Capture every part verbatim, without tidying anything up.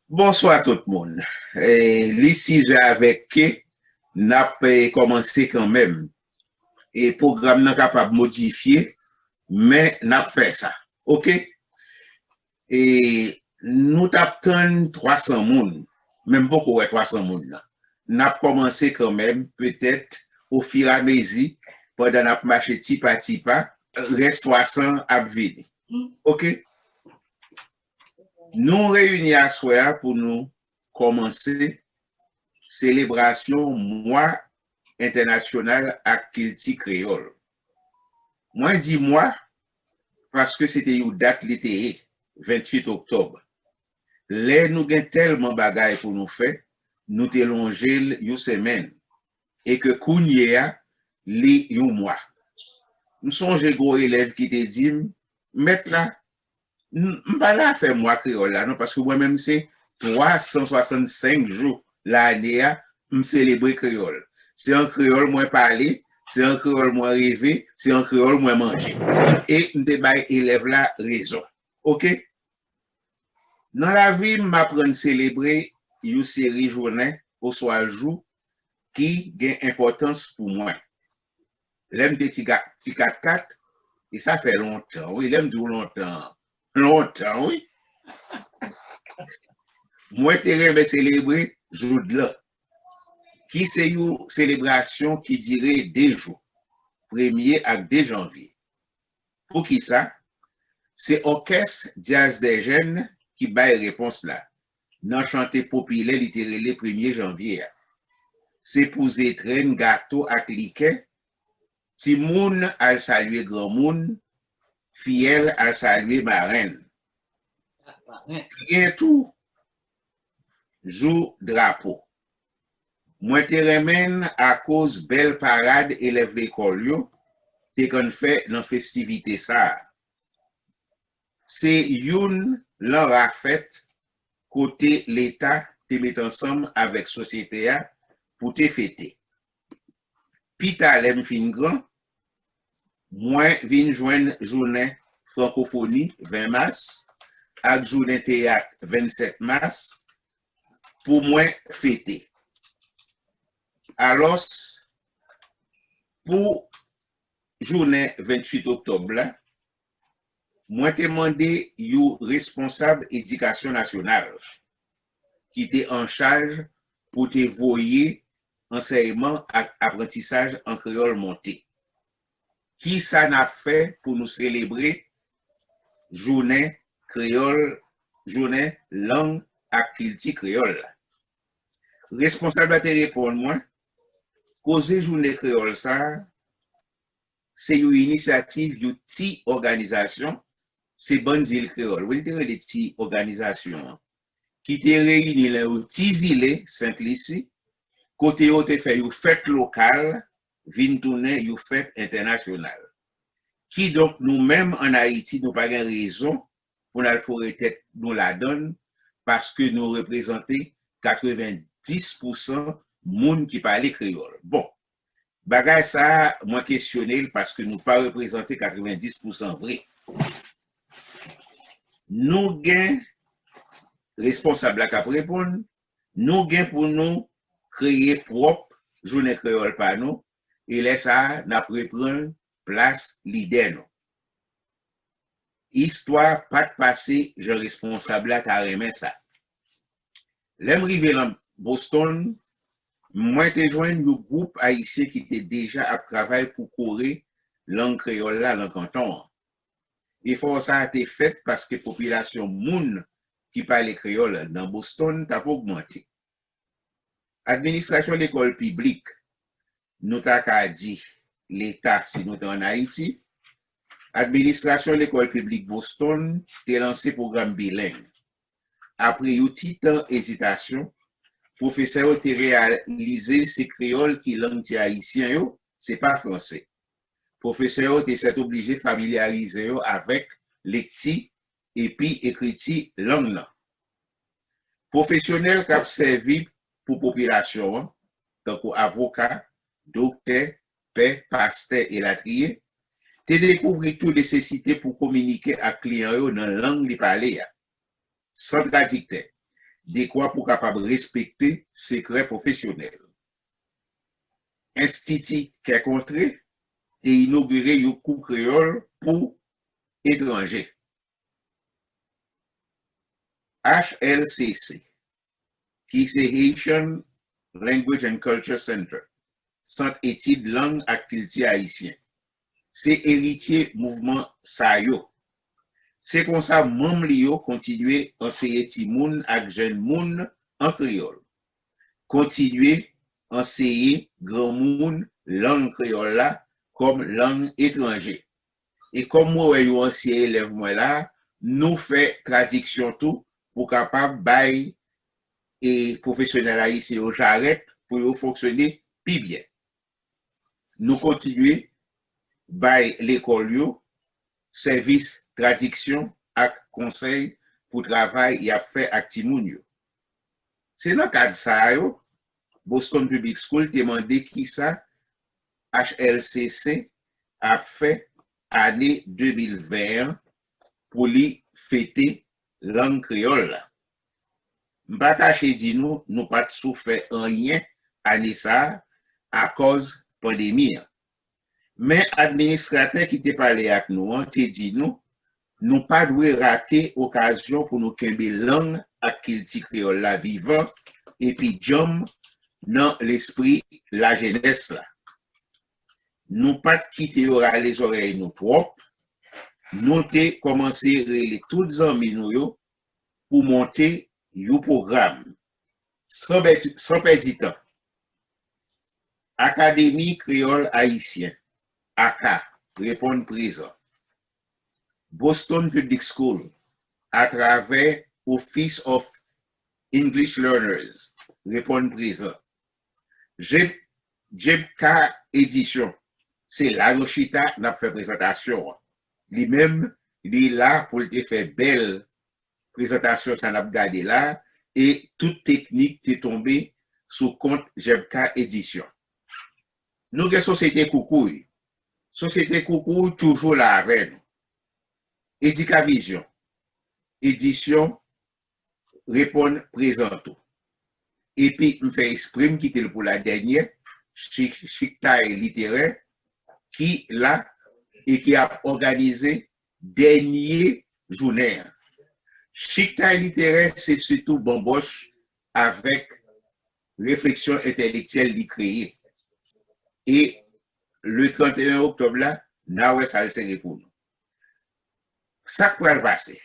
Bonswa tout moun. E, li sizè avèk ke n ap, e, kòmanse kanmenm. E pwogram nan kapab modifye, men n ap fè sa. Oke? E nou t ap tann twa san moun, men m poko wè twa san moun nan. N ap kòmanse kanmenm, petèt, ofiramezi, pandan n ap mache ti pa ti pa, rès twa san ap vini. Oke? Nou reyini aswè a pou nou kòmanse selebrasyon Mwa Entènasyonal ak Kilti Kreyòl. Mwen di mwa paske se te yon dat li te ye, venntuit oktòb. Lè nou gen tèlman bagay pou nou fè, nou te lonje l yon semèn, e ke kounye a, li yon mwa. M sonje gwo elèv ki te di m, "Mèt la, m, m pa la fè mwa kreyòl la non, paske mwen menm se twa san swasannsenk jou lane a, m selebre kreyòl. Se an kreyòl mwen pale, se an kreyòl mwen reve, se an kreyòl mwen manje." E m te bay elèv la rezon. Oke? Nan lavi m, m aprann selebre yon seri jounen oswa jou ki gen enpòtans pou mwen. Lè m te ti ga-, ti katkat, e sa fè lontan, wi, lè m di w lontan, lontan, wi. Mwen te renmen selebre joudlan, ki se yon selebrasyon ki dire de jou, premye ak de janvye. Poukisa? Se òkès Dyaz dè Jèn ki bay repons la, nan chante popilè li te rele premye janvye a. Se pou zetrenn, gato ak likè, timoun al salye granmoun, fiyèl al salye marenn. Li gen tou jou drapo. Mwen te renmen l akoz bèl parad elèv lekòl yo te konn fè nan festivite sa a. Se youn lan ra fèt kote Leta te met ansanm avèk sosyete a pou te fete. Pita, lè m fin gran, mwen vin jwenn jounen frankofoni, ven mas, ak jounen teyat, vennsèt mas, pou mwen fete. Alòs, pou jounen venntuit oktòb la, mwen te mande yon responsab edikasyon nasyonal ki te an chaj pou te voye ansèyman ak aprantisaj an kreyòl monte. Kisa n ap fè pou nou selebre jounen kreyòl, jounen lang ak kilti kreyòl la? Responsab la te reponn mwen, koze jounen kreyòl sa a, se yon inisyativ yon ti òganizasyon, se Bann Zil Kreyòl, wi, l te rele ti òganizasyon an, ki te reyini nan yon ti zile, Sent Lisi, kote yo te fè yon fèt lokal vin tounen yon fèt entènasyonal. Kidonk, nou menm ann Ayiti, nou pa gen rezon pou n al fore tèt nou ladan l, paske nou reprezante katrevendis pousan moun ki pale kreyòl. Bon, bagay sa a, mwen kesyone l paske nou pa reprezante katrevendis pousan vre. Nou gen, responsab la k ap reponn, nou gen pou nou kreye pwòp jounen kreyòl pa nou, e lè sa a, n ap reprann plas lidè nou. Istwa pa t pase jan responsab la ta renmen sa. Lè m rive nan Boston, mwen te jwenn yon gwoup Ayisyen ki te deja ap travay pou kore lang kreyòl la nan kanton an. Efò sa a te fèt paske popilasyon moun ki pale kreyòl nan Boston t ap ogmante. Administrasyon lekòl piblik, nou ta ka di Leta si nou te ann Ayiti, administrasyon lekòl piblik Boston te lanse pwogram bileng. Apre yon ti tan ezitasyon, pwofesè yo te reyalize se kreyòl ki lang ti Ayisyen yo, se pa franse. Pwofesè yo te sètoblije familyarize yo avèk lekti epi ekriti lang nan. Pwofesyonèl k ap sèvi pou popilasyon an, tankou avoka, doktè, pè, pastè, elatriye, te dekouvri tou nesesite pou kominike ak kliyan yo nan lang li pale a. San tradiktè, dekwa pou kapab respekte sekrè pwofesyonèl. Enstiti Kè Kontre te inogire yon kou kreyòl pou etranje. H L C C, ki se Haitian Language and Culture Center, Sant Etid Lang ak Kilti Ayisyen, se eritye mouvman sa yo. Se konsa manm li yo kontinye anseye timoun ak jèn moun an kreyòl, kontinye anseye granmoun lang kreyòl la kòm lang etranje. E kòm mwen wè yo ansyen elèv mwen la, nou fè tradiksyon tou pou kapab bay e pwofesyonèl ayisyen yo jarèt pou yo fonksyone pi byen. Nou kontinye bay lekòl yo sèvis tradiksyon ak konsèy pou travay y ap fè ak timoun yo. Se nan kad sa a yo, Boston Public School te mande kisa H L C C ap fè ane de mil ven an pou li fete lang kreyòl la. M pa kache di nou, nou pa t sou fè anyen ane sa a akòz pandemi an. Men administratè ki te pale ak nou an te di nou, nou pa dwe rate okazyon pou nou kenbe lang ak kilti kreyòl la vivan epi djanm nan lespri lajenès la. Nou pa t kite yo rale zòrèy nou twòp, nou te kòmanse rele tout zanmi nou yo pou monte yon pwogram. San pèdi, san pèdi tan, Akademi Kreyòl Ayisyen, aka, reponn prezan. Boston Public School, atravè Office of English Learners, reponn prezan. Jeb-, Jebka Edisyon, se la nou chita, n ap fè prezantasyon an. Li menm, li la pou l te fè bèl prezantasyon sa n ap gade la, e tout teknik te tonbe sou kont Jebka Edisyon. Nou gen Sosyete Koukouy. Sosyete Koukouy toujou la avè nou. Edika Vizyon, edisyon reponn prezan tou. Epi m fè espre m kite l pou la dènyè, chik-, chiktay literè ki la e ki ap òganize dènye jounen an. Chiktay literè se sitou banbòch avèk refleksyon entèlektyèl li kreye. E le trannteyen oktòb la, n a wè sa l sere pou nou. Sa k pral pase?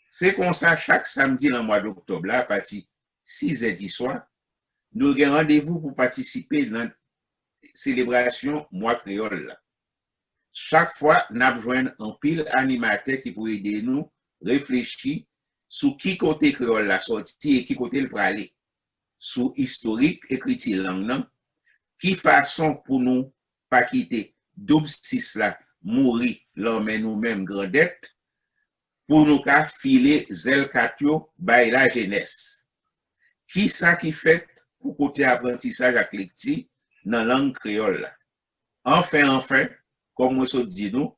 Se konsa, chak samdi nan mwa doktòb la, apati sizè di swa, nou gen randevou pou patisipe nan selebrasyon mwa kreyòl la. Chak fwa, n ap jwenn anpil animatè ki pou ede nou reflechi sou ki kote kreyòl la sòti e ki kote l prale, sou istorik ekriti lang nan, ki fason pou nou pa kite doub sis la mouri lanmen nou menm grandèt, pou nou ka file zèl kat yo bay lajenès. Kisa ki fèt pou kote aprantisaj ak lekti nan lang kreyòl la? Anfen, anfen, kòm mwen sot di nou,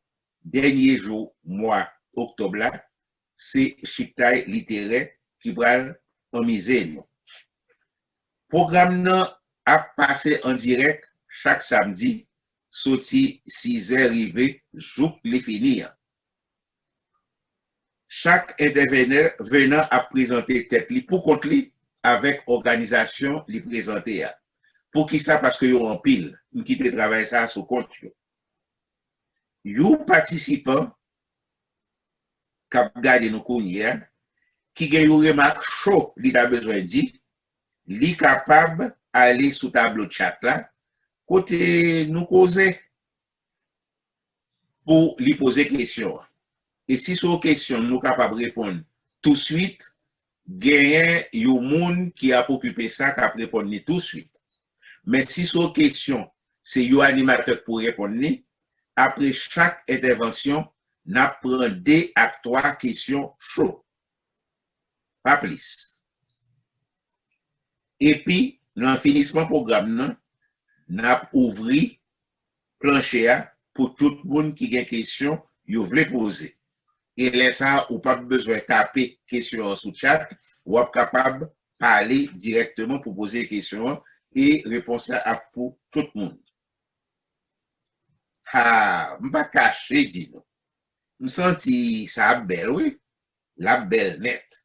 dènye jou mwa oktòb la, se chiktay literè ki pral anmize nou. Pwogram nan ap pase an dirèk chak samdi, soti sizè rive jouk li fini an. Chak entèvenan ap prezante tèt li pou kont li avèk òganizasyon li prezante a. Poukisa? Paske yo anpil. M kite travay sa a sou kont yo. Yon patisipan k ap gade nou kounye a, ki gen yon remak cho li ta bezwen di, li kapab ale sou tablo chat la, kote nou koze, pou li poze kesyon an. E si se yon kesyon nou kapab reponn touswit, genyen yon moun ki ap okipe sa k ap reponn li touswit. Men si se yon kesyon, se yon animatè k pou reponn li, apre chak entèvansyon, n ap pran de ak twa kesyon cho. Pa plis. Epi, nan finisman pwogram nan, n ap ouvri planche a pou tout moun ki gen kesyon yo vle poze. E lè sa a, ou p ap bezwen tape kesyon an sou chat, w ap kapab pale dirèkteman pou poze kesyon an, e repons la ap pou tout moun. Ha, m pa kache di nou. M santi sa ap bèl, wi. L ap bèl nèt.